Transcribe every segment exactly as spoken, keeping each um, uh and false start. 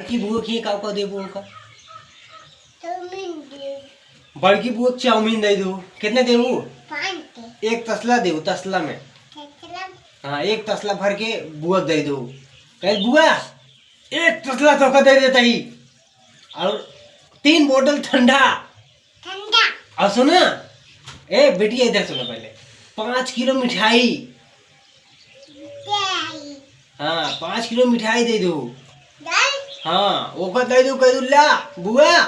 कि बुआ के काव काव देबू उनका? चाउमीन दे। बड़की बुआ के चाउमीन दे दू। कितना देबू? पाँच के। एक तसला देबू, तसला में। तसला? हाँ, एक तसला भर के बुआ के दे दू। कहे, "बुआ, एक तसला तोका दे देता ही, और तीन बोतल ठंडा।" ठंडा। और सुना, ए बिटिया, इधर सुना पहले, पाँच किलो मिठाई। मिठाई। हाँ, पाँच किलो मिठाई दे दू। दे? हाँ, ओका दे दू, कह दू, "ला बुआ,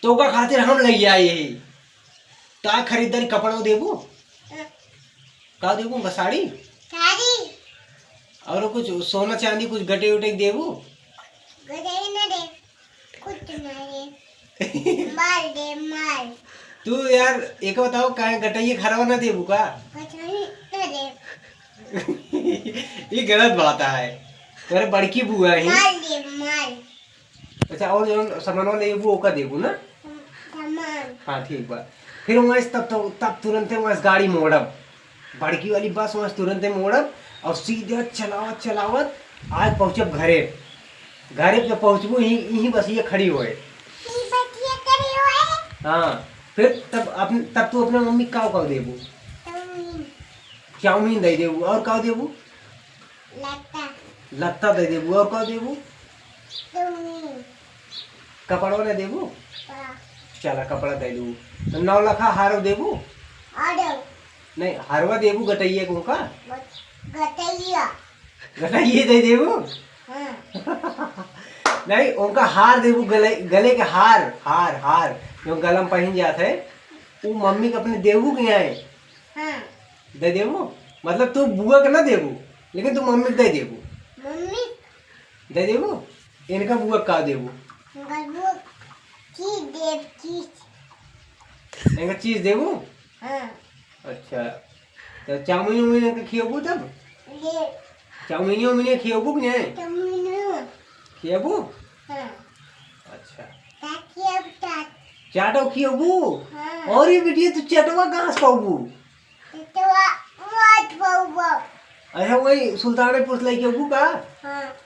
तोका खातिर हम लइ आई ही।" का खरीदारी, कपड़ा देबू? हाँ। का देबू, बस साड़ी? साड़ी। और कुछ सोना चांदी, कुछ गटे उटे देबू? गटे ना दे, कुछ ना दे। माल दे, माल। तू यार, एक बताओ, काहे गटइया खरवा ना देबू का? गटइया ना दे। ये गलत बात है, तोरे बड़की बुआ ही। माल दे, माल। अच्छा, और जौन सामानवा लेबू, ओका देबू ना? सामान। हाँ, ठीक बा। फिर वहाँ से तब तो, तब तुरंते वहाँ से गाड़ी मोड़ब, बड़की वाली बस वहाँ से तुरंते मोड़ब और सीधे चलावत चलावत आज पहुँचब घरे। घरे पे पहुँचबू, यहीं, यहीं बसिया खड़ी होए। ई बसिया खड़ी होए? हाँ, फिर तब अपन, तब तू अपने मम्मी का, का देबू? चाउमीन। चाउमीन दे देबू, और का देबू? लत्ता। लत्ता दे देबू, और का देबू? चाउमीन। कपड़वा ना देबू? हाँ। चला, कपड़ा दे देबू। तो नौ लखा हारो देबू? हारो। नहीं, हरवा देबू गटइया को का? गटइया। गटइया दे देबू? हाँ। नहीं, उनका हार देबू, गले, गले के हार, हार, हार, जो गला में पहिन जात है, वो मम्मी के अपने देबू के यहाँ है। हाँ। दे देबू? मतलब तू बुआ के ना देबू, लेकिन तू मम्मी के दे देबू। मम्मी? दे देबू? इनका बुआ का देबू? इनका बुआ की देब, चीज। इनका चीज देबू? हाँ। अच्छा, तो चाउमीन उमीन इनका खियाबू तब? दे। चाउमीन उमीन खियाबू कि नहीं? चाउमीन। खियाबू? हाँ। अच्छा। का खियाबू, चाट? चाटो खियाबू? हाँ। और ये बिटिया, तू चटवा कहाँ से पाबू? तो वा-, वाट पाऊ, पाऊ। अच्छा, वही सुल्तानपुर से लेके आऊ का? हाँ।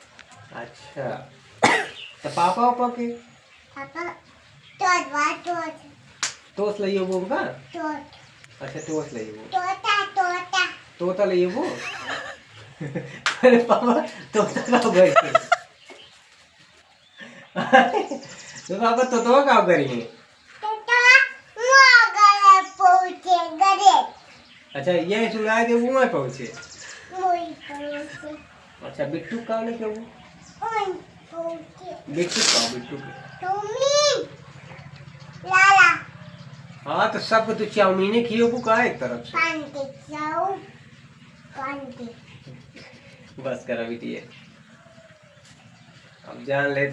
अच्छा। तो पापा, पापा के? पापा, टोट बा, टोट। टोस ले आऊ का? टोट। अच्छा, टोस ले आऊ। तोता, तोता। तोता ले आऊ? अरे पापा, तोता का भाई? तो पापा, तोतवा का करी है? तोतवा वो गले पहुँचे, गले। अच्छा, ये सुनाई दे, वो पहुँचे। वही पहुँचे। अच्छा, बिट्टू का लेके वो? वही पहुँचे। बिट्टू का, बिट्टू के? चाउमीन। लाला। हाँ, तो सबको तू चाउमीने खियोबू का एक तरफ से? पान के चाउ-, पान के। बस करा बिटिया। अब जान ले।